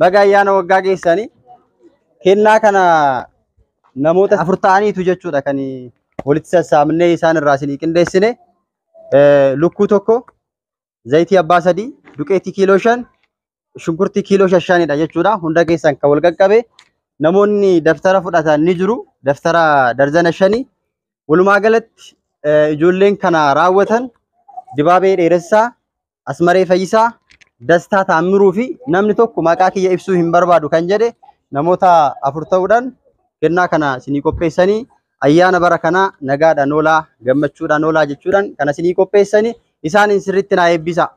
Baga ayyaana waggaa geessanii kennaa kana namoota 4 ta'aniitu jechuudha kan walitti sassaabnee isaan irraa isinii qindeessine. Lukkuu 1, zayitii abbaa 3, duqeetii kiiloo 5, shunkurtii kiiloo 5dha jechuudha. Hunda keessan kan wal qaqqabe namoonni daftara fudhatan ni jiru. Daftara darzana 5. Walumaa galatti ijoolleen kana raawwatan Dibaabee Dheeressaa, Asmaree Fayyisaa, Dastaa Taammiruu fi namni tokko maqaa kiyya ibsuu hin barbaadu kan jedhe namoota 4 ta'uudhaan kennaa kana isinii qopheessanii ayyaana bara kanaa nagaadhaan oolaa, gammachuudhaan oolaa jechuudhaan kana isinii qopheessanii isaanin sirriitti naa eebbisa.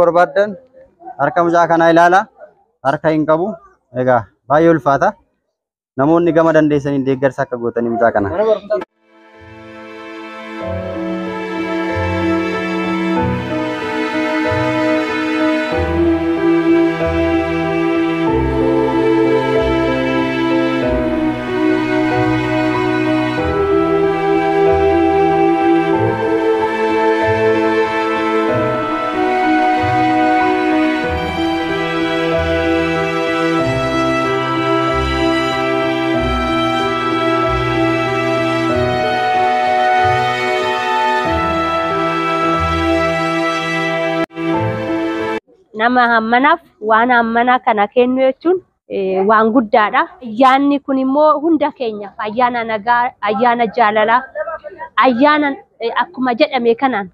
Barbaadan harka mucaa kanaa ilaala. Harka hin qabu. Egaa baay'ee ulfaata. Namoonni gama dandeessaniin deeggarsa akka gootanii mucaa kana. Nama hammanaaf waan hammanaa kana kennu jechuun waan guddaadha. Ayyaanni kun immoo hunda keenyaaf ayyaana nagaa, ayyaana jaalalaa, ayyaana akkuma jedhame kanaan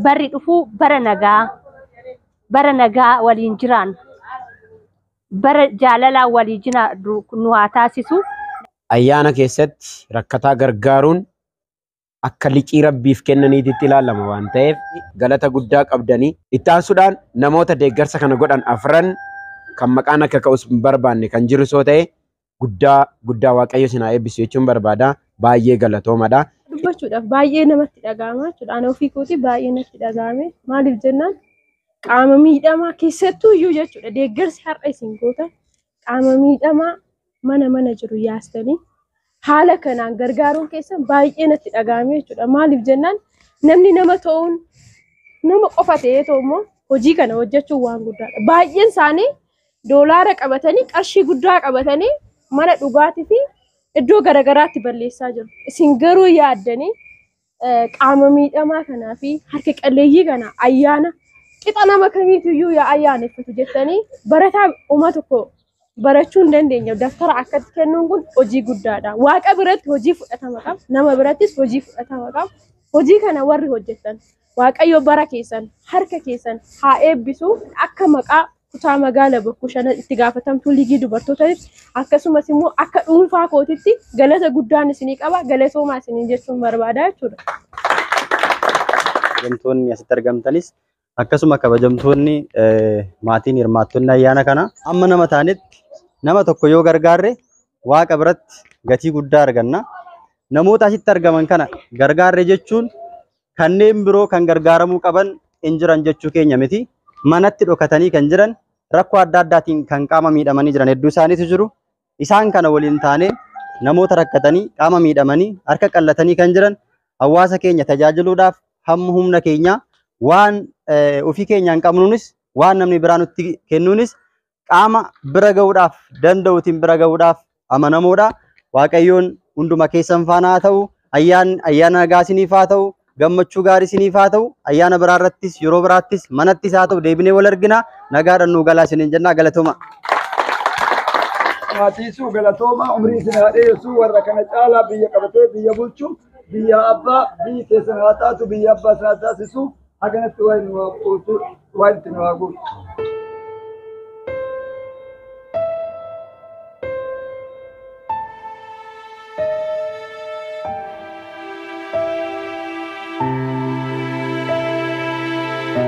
barri dhufuu bara nagaa, bara nagaa waliin jiraannu, bara jaalalaa walii jiraannu nu haa taasisu. Ayyaana keessatti rakkataa gargaaruun akka liqii rabbiif kennaniititti ilaalama waan ta'eef galata guddaa qabdanii itti aansuudhaan namoota deeggarsa kana godhan 4 kan maqaan akka ka'us hin barbaanne kan jiru soo ta'e guddaa guddaa Waaqayyo isin haa eebbisu jechuun barbaada. Baay'ee galatoomadha. Dubbachuudhaaf baay'ee namatti dhaga'ama jechuudha. Ana ofii kootii baay'ee natti dhaga'ame. Maaliif jennaan qaama miidhamaa keessattuu iyyuu jechuudha. Deeggarsi har'a isin gootan qaama miidhamaa mana mana jiru yaastanii haala kanaan gargaaruun keessan baay'ee natti dhaga'ame jechuudha. Maaliif jennaan namni nama ta'uun nama qofa ta'ee ta'u immoo hojii kana hojjechuun waan guddaadha. Baay'een isaanii doolaara qabatanii qarshii guddaa qabatanii mana dhugaatii fi iddoo garagaraatti balleessaa jiru. Isin garuu yaaddanii qaama miidhamaa kanaa fi harka qalleeyyii kana ayyaana qixa nama kamiitiyyuu yaa ayyaaneffatu jettanii barataa uma tokko barachuu hin dandeenye. Daftara akkatti kennuun kun hojii guddaadha. Waaqa biratti hojii fudhatama qaba. Nama birattis hojii fudhatama qaba. Hojii kana warri hojjetan Waaqayyo bara keessan harka keessan haa eebbisu. Akka maqaa kutaa magaala Bokkuu Shanan itti gaafatamtuu liigii dubartootaatti akkasumas immoo akka dhuunfaa kootitti galata guddaan isinii qaba. Galatoomaa isiniin jechuun barbaada jechuudha. Kabajamtoonni asitti argamtanis akkasuma kabajamtoonni maatiin hirmaattonni ayyaana kana amma nama taanetti nama tokko yoo gargaarre Waaqa biratti gatii guddaa arganna. Namoota asitti argaman kana gargaarre jechuun kanneen biroo kan gargaaramuu qaban hin jiran jechuu keenya miti. Manatti dhokatanii kan jiran rakkoo adda addaatiin kan qaama miidhamanii jiran hedduu isaaniitu jiru. Isaan kana waliin taanee namoota rakkatanii qaama miidhamanii harka qallatanii kan jiran hawaasa keenya tajaajiluudhaaf hamma humna keenyaa waan ofii keenyaan qabnuunis waan namni biraa nutti kennuunis qaama bira ga'uudhaaf danda'uutiin bira ga'uudhaaf amanamoodha. Waaqayyoon hunduma keessan faana haa ta'u, ayyaana nagaa isiniif haa ta'u, gammachuu gaarii isiniif haa ta'u, ayyaana biraa irrattis yeroo biraattis manattis haa ta'u deebinee wal argina. Nagaadhaan nuu galaa isiniin jenna. Galatooma. Maatiisuu galatooma umrii isin haa dheeressu warra kana caalaa biyya qabatee biyya bulchu biyya abbaa biyyi keessan haa taatu biyya abbaa isin haa taasisu haganatti waan nu haa guutu waan itti nu haa guutu.